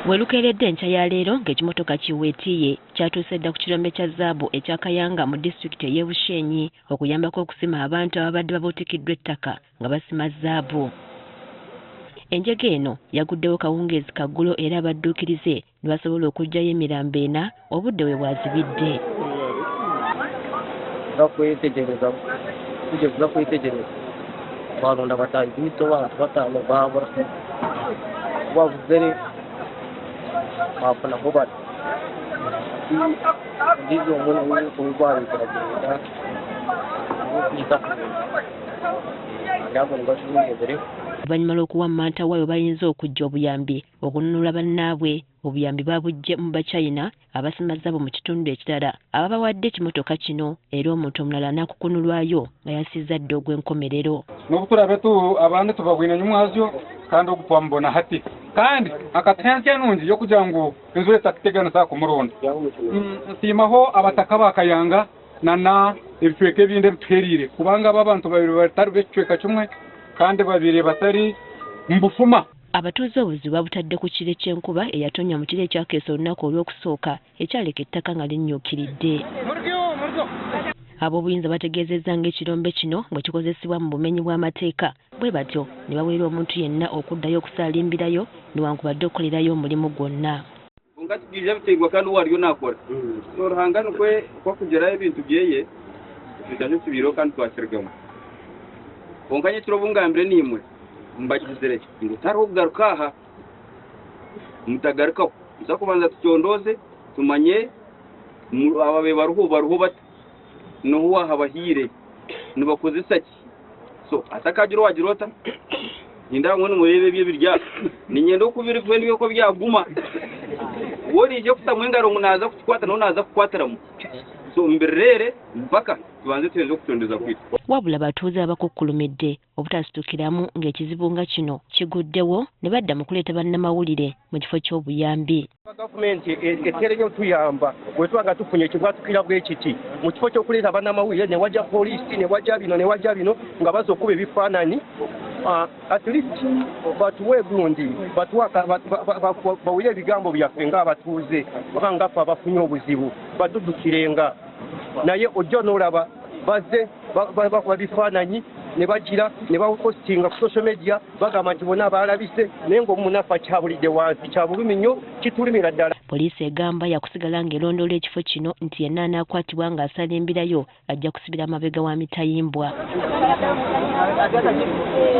Welukeeredde enkya ya leero ng'ekimotoka kiweetiiye kyatuuse dda ku kirombe kya zaabu ekya Kayanga mu disitulikiti ey'e Bushenyi okuyambako okusima abantu ababadde babuutikiddwa ettaka nga basima zaabu. Enjega eno yaguddewo kawungeezi kaggulo era abadduukirize ne basobola okuggyayo emirambo ena obudde we bwazibidde. Twaronda bataahi baitu abantu bataano baabura kubabuzire twafunaho bati ondiijo omwe nawe ou twabaire turagenda abo nibatureebire. Oluvannyuma lw'okuwammanta wa we bayinza okuggya obuyambi okununula bannaabwe, obuyambi babuggye mu Bachina abasima zaabu mu kitundu ekirala ababawadde ekimotoka kino era omuntu omulala n'akukunulwayo nga yasizza dda ogw'enkomerero. N'obuturabe tu abandi tubabwine nyumwazyo kandi ogutwamubona hati kandi akatuha nungi yokugira ngu enjura etakuteganisa kumuronda. Nsiimaho abataka ba Kayanga nana ebicweka ebindi ebituheriire kubanga aba abantu babiri batari b'ekicweka kimwe kandi babiri batari mbufuma. Abatuuze obuzibu babutadde ku kire ky'enkuba eyatonya mu kiro ekyakeesa olunaku olw'okusooka ekyaleka ettaka nga linnyuukiridde. Ab'obuyinza bategeezezza ng'ekirombe kino bwe kikozesebwa mu bumenyi bw'amateeka bwe batyo ne bawerera omuntu yenna okuddayo okusaalimbirayo newankubadde okukolerayo omulimu gwonna. Nga tugije biteegwa kandi wariyo nakora. So Ruhanga nikwe kwakugerayo ebintu byeye tutajya tubiro kandi twakirigamo. Konka nyekiro obungambire nimwe mbagizire ngu tariho kugaruka aha mutagarukaho muza kubanza tucyondoze tumanye ababe baruho bata noho wahabahire nibakozesa ki. So atakagira wagira ota ninda ngo nimurebe ebyo birya ninyenda okubiri kwe ko byaguma worije kutamwe engaro ngo naza kutukwata no naza kukwatiramu. So mbirere mpaka tubanze tuyenze okutondeza kwitu. Wabula batuuze abakukkulumidde obutasitukiramu ng'ekizibu nga kino kiguddewo ne badda mu kuleeta bannamawulire mu kifo ky'obuyambi. Gavumenti eteereyo tuyamba bwe tuba nga tufunye ekibwatukira bwe kiti mu kifo ky'okuleeta bannamawulire ne wajja poliisi ne wajja bino ne wajja bino nga baza okuba ebifaananyi. At least batuwe gundi bawulire ebigambo byaffe ng'abatuuze oba nga ffe abafunye obuzibu batuddukirenga naye ojja n'olaba bazze bakuba bifaananyi ne bagira ne bapostinga ku social media bagamba nti bonna baalabise naye ng'omunafu akyabulidde wansi kya bulumi nnyo kitulumira ddala. Poliisi egamba yakusigala ng'erondoola ekifo kino nti yenna anaakwatibwa ng'asalimbirayo ajja kusibira amabega wa mitayimbwa.